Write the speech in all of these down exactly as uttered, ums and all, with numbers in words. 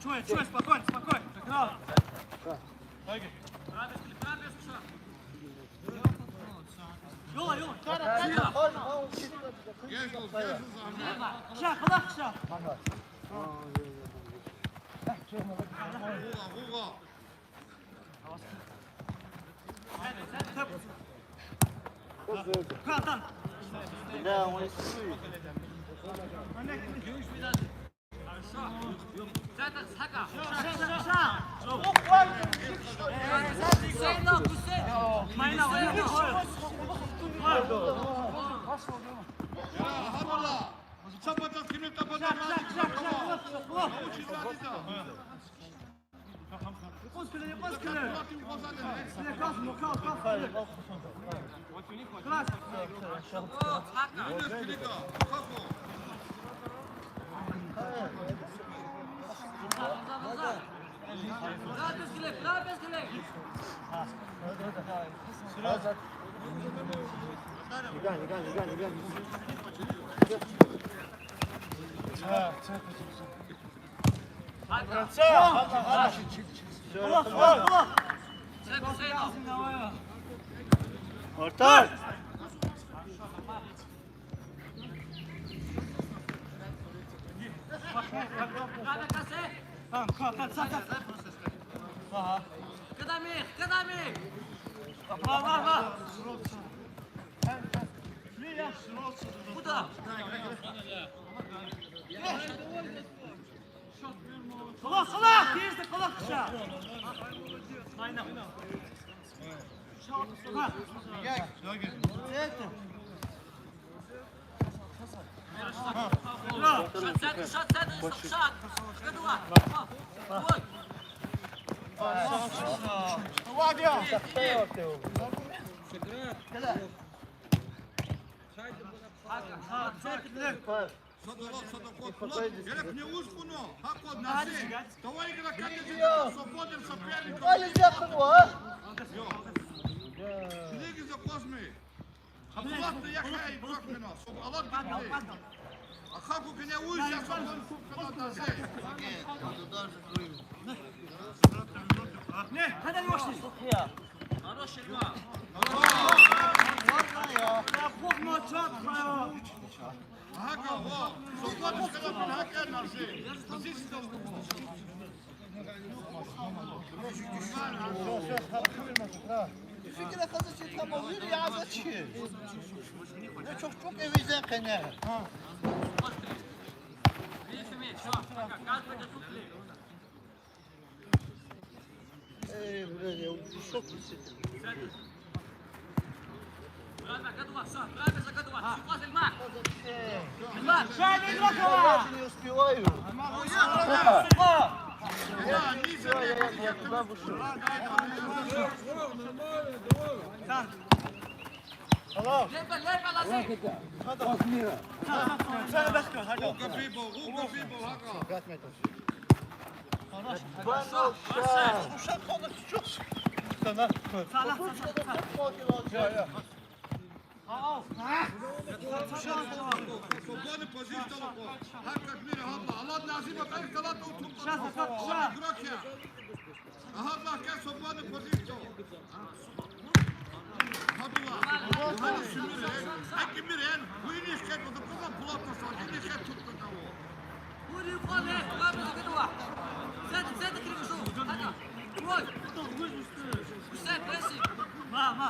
Чуй, чуй, спокойно, спокойно. Как раз. Йола, йола. Ша, къалах, ша. Къалах. Орта! Къадамир, къадамир! Къалах, къалах! Кирис, къалах, ша! Садала, садакъваз, гьеле куьне уз кьуна, гьакъваз, Назим. Давай игра, как это, свободен соперник. Килигиз акъвазмир. Абдуллах да яхъ игрок мина, сад алад гидни. Ахъа ку куьне уз я, свободен кубка, Назим. Хорош игра. Хорош. Гьакӏ, ва, сухватӏ шкала пин гьакӏ я, Назим. Позиция. Фикир хаза чи тамам вири я за чи. Я чухчукь эвизен къене. Эй, блядь, я ушёл. Не успеваю. Я, я, я туда вышел. Алло. Пять ноль. Свободный позиция. Гьар кас мира гьабла. Алад Назима, бери калат, утун. Сейчас, сейчас, сейчас. Игрок я. Агьабла, кес свободный позиция. Гьабла. Гьана сумир, э. Аки мир, э. Вини хет, вот, плотно, вини хет, тут, того. Ма, ма.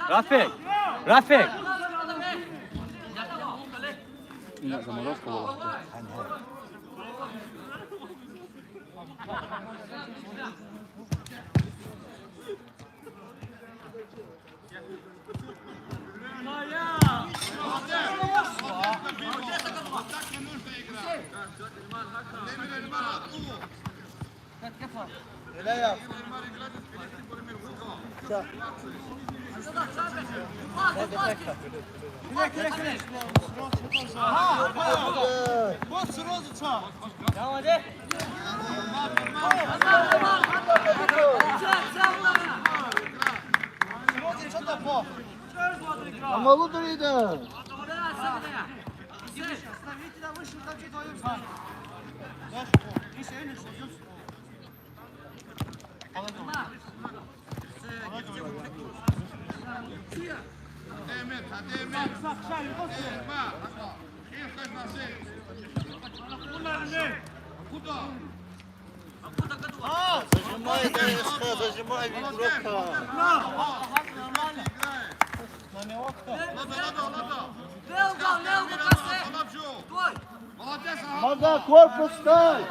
Рафик! Рафик! Ина заморозка была. Амалу дрида. Зажимай, да, Эсха, зажимай, Вигуров. Нормально. Нормально. Маза, корпус дай.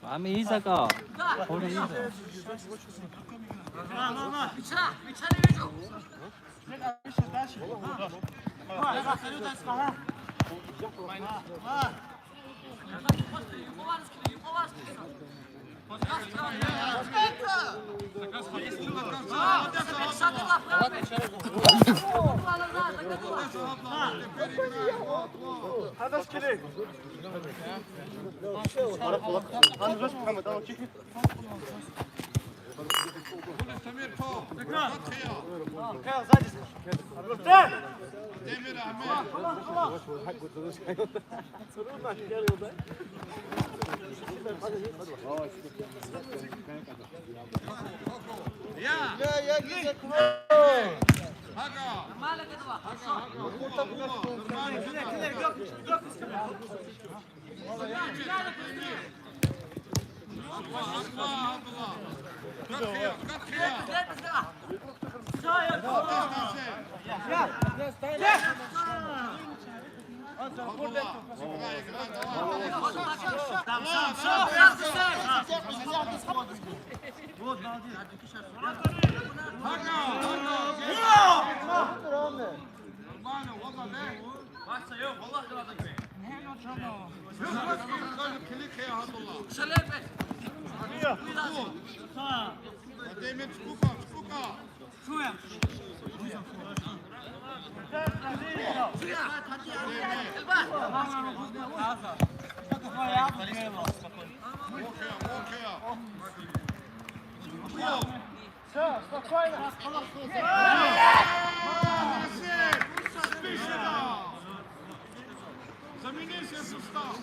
Ами изака. Хура иза. Всё, спокойно. Спи сюда. Замени себе сустав.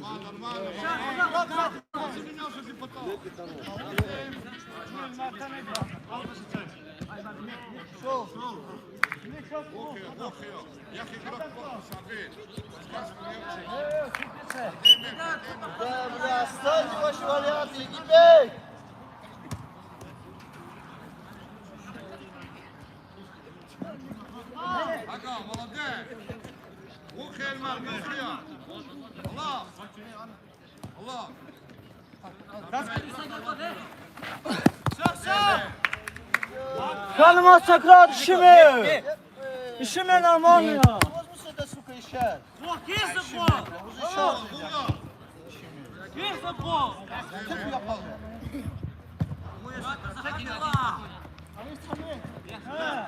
Нормально, нормально. Ты меня уже запытал. Окей, окей. Я как раз Да, бля, оставьте ваши варианты, не бей! Ага, молодец! Ухель, Марк, ухель! Аллах! Аллах! Ханма Сократ, ишиме! Ишиме нормально! Возьми сюда, сука, ещё. Уже ещё. Кир за гол! Кир за гол! Заходи, давай! Али, сами!